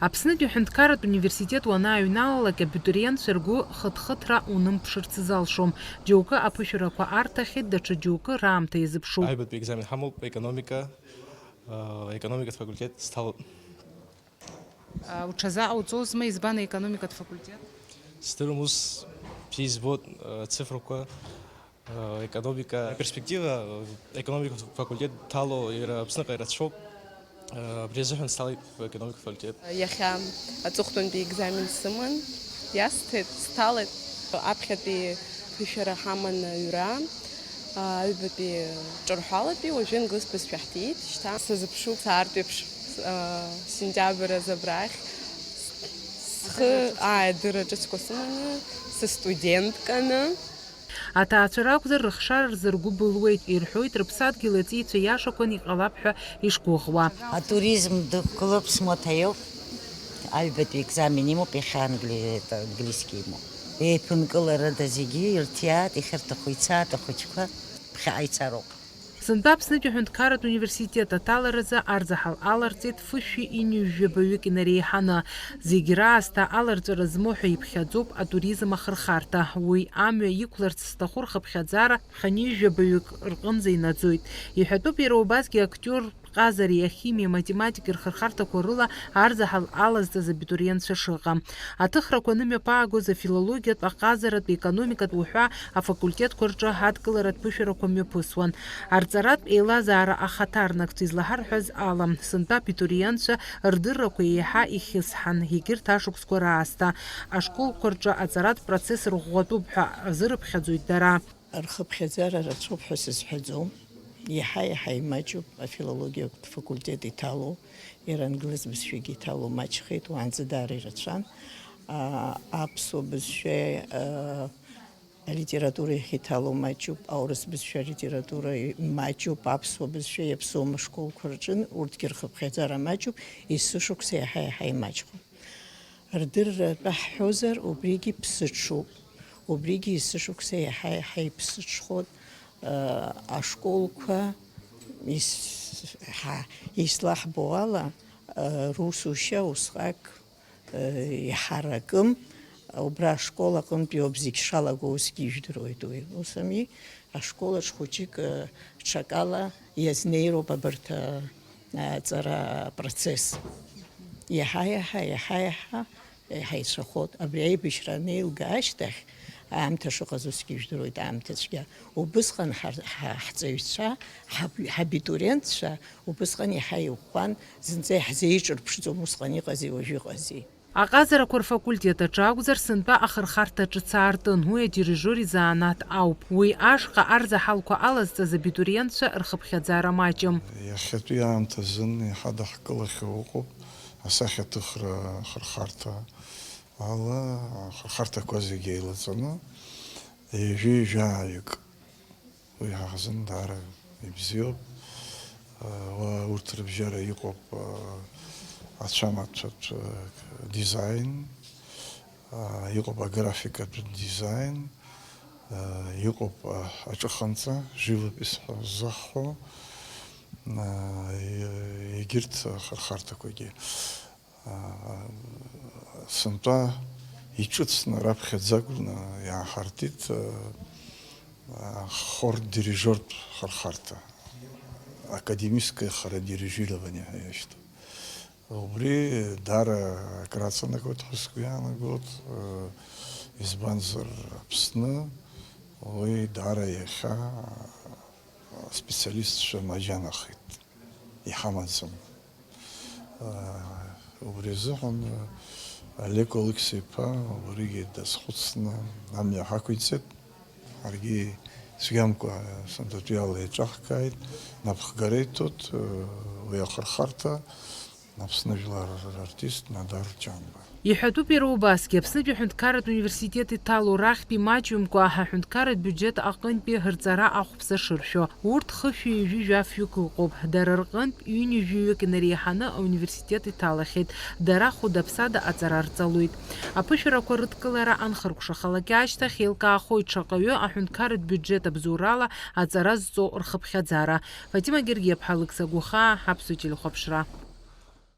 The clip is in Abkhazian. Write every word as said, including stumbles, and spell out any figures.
Аԥснытәи аҳәынҭқарратә университет уанааҩналалак, абитуриентцәа ргәы хыҭхыҭра унымԥшырц залшом. Џьоукы аԥышәарақәа арҭахьеит, даҽа џьоукы раамҭа иазыԥшуп. Аҩбатәи екзамен ҳамоуп, економика, э, економикатә факультет сҭалоуп. А, уҽазааҟауҵозма, избан аекономикатә факультет? Сдырам ус бзиа избоит, э, цифрақәа, э, економика, аперспектива, э, економикатә факультет ҭало иара Аԥсныҟа ирацәоуп. Э, абри азыҳәан сҭалеит економикатә факультет. Иахьа аҵыхәтәантәи екзамен сыман, иасҭеит, сҭалеит. Аԥхьатәи ԥышәара ҳаман аҩра, аҩбатәи ҿырҳәалатәи, уажәы англыз бызшәа ҳҭиит, шьҭа сазыԥшуп, саартә еиԥш, а, сентиабр азы абрахь. Схы, ааи, адырра ҿыцқәа сыманы, сыстудентканы. Аҭаацәа ракәзар, рыхшара рзыргәыбылуеит, ирҳәоит рыԥсадгьыл аҵеицәа иашақәан иҟалап ҳәа ишгәыӷуа. Атуризм дықәгылоуп, смоҭа иоуп, аҩбатәи екзамен имоуп, иахьа англи-, английски имоуп. Еиԥынкыларада зегьы ирҭиаат, иахьырҭаху ицаат ахәыҷқәа, ԥхьаҟа ицароуп. Сынтәа Аԥснытәи аҳәынҭқарратә университет аҭаларазы арзаҳал аларҵеит фышәи ҩынҩажәи жәабаҩык инареиҳаны. Зегь раасҭа аларҵәара змоу ҳәа иԥхьаӡоуп атуризм ахырхарҭа. Уи амҩа иқәларц зҭаху рхыԥхьаӡара хынҩажәи жәабаҩык рҟынӡа инаӡоит. Иҳәатәуп иара убасгьы актиортә ҟазареи ахимиеи аматематикеи рхырхарҭақәа рыла арзаҳал алазҵаз абитуриентцәа шыҟам. Аҭыхрақәа анымҩаԥаагоз афилологиатә, аҟазаратә, економикатә уҳәа афакультетқәа рҿы адкыларатә ԥышәарақәа мҩаԥысуан. Арҵаратә еилазаара ахаҭарнакцәа излаҳарҳәаз ала, сынтәа абитуриентцәа рдыррақәа еиҳа ихьысҳан, егьырҭ ашықәсқәа раасҭа. Ашколқәа рҿы аҵаратә процесс рӷәӷәатәуп ҳәа рзырыԥхьаӡоит дара. Рхыԥхьаӡара рацәоуп ҳәа сызҳәаӡом. Иаҳа-иаҳа имаҷуп афилологиатә факультет иҭало, иара англыз бызшәагьы иҭало маҷхеит, уаанӡа даара ирацәан. А, аԥсуа бызшәеи, а, алитература иахьиҭало маҷуп, аурыс бызшәа алитература маҷуп, аԥсуа бызшәа иаԥсоума школқәа рҿы, урҭгьы рхыԥхьаӡара маҷуп, есышықәса иаҳа-иаҳа имаҷхоит. Рдырра атәы ҳҳәозар, убригьы ԥсыҽуп, убригьы есышықәса иаҳа-иаҳа иԥсыҽхоит, э, ашколқәа ис-, ҳа-, ислаҳбо ала, э, русушьа усҟак, э, иҳаракым, убра ашкол аҟынтәиоуп зегь шалаго усгьы ижәдыруеит уи. Ус ами, ашколаҿ хәыҷык, э, ҽакала иазнеироуп абарҭ, э, аҵара апроцесс. Иаҳа-иаҳа, иаҳа-иаҳа иҳаицәахоит. Абри аибашьра анеилга ашьҭахь, аамҭа шыҟаз усгьы ижәдыруеит, аамҭа цәгьа. Убысҟан ҳар-, ҳа-, ҳҵаҩцәа, ҳаб-, ҳабитуриентцәа, убысҟан иаҳа иӷәӷәан, зынӡа иаҳзеиҿырԥшӡом, усҟан иҟази уажәы иҟази. Аҟазарақәа рфакультет аҿы акәзар, сынтәа ахырхарҭа ҿыц аартын, уи адирижиор изанааҭ ауп. Уи ашҟа арзаҳалқәа алазҵаз абитуриентцәа рхыԥхьаӡара маҷым. Иахьатәи аамҭазын иҳадаҳкылахьоу ыҟоуп асахьаҭыхра ахырхарҭа ала, ахырхарҭақәа зегьы еилаҵаны, ҩажәи жәаҩык. Уи ҳаҳзын даара ибзиоуп. Уа урҭ рыбжьара иҟоуп, а, ацәамаҭәатә, а, дизайн, а, иҟоуп аграфикатә дизайн, а, иҟоуп, а, аҿыханҵа, живопись ҳәа ззаҳҳәо, а, е-, егьырҭ ахырхарҭақәагьы. Сынтәа иҿыцны раԥхьаӡа акәны иааҳартит, а, хор-дирижиортә хырхарҭа, академическое хородирижирование ҳәа иашьҭоу. Убри даара акраҵанакуеит ҳәа сгәы иаанагоит, а, избанзар Аԥсны уи даара иахьа специалистцәа маџьанахеит, иҳамаӡам. Убри азыҳәан Олег Алықьса-иԥа убригьы дазхәыцны амҩа ҳақәиҵеит. Ҳаргьы цәгьамкәа сынтәатәи ала еиҿаҳкааит, напхгара иҭоит уи ахырхарҭа. Аԥсны жәлар рартист Надар Ҷанба. Иҳәатәуп иара убасгьы, Аԥснытәи аҳәынҭқарратә университет иҭало рахьтә имаҷымкәа аҳәынҭқарратә биуџьет аҟынтәи рҵара ахәԥса шыршәо. Урҭ хышәи ҩажәи жәафҩык ыҟоуп. Дара рҟынтә ҩынҩажәиҩык инареиҳаны ауниверситет иҭалахьеит. Дара хәыда-ԥсада аҵара рҵалоит. Аԥышәарақәа рыдкылара анхыркәшахалак ашьҭахь, еилкаахоит шаҟаҩы аҳәынҭқарратә биуџьет абзоурала аҵара зҵо рхыԥхьаӡара. Фатима Гергиаԥҳа, Алықьса Гәахаа, Аԥсуа телехәаԥшра.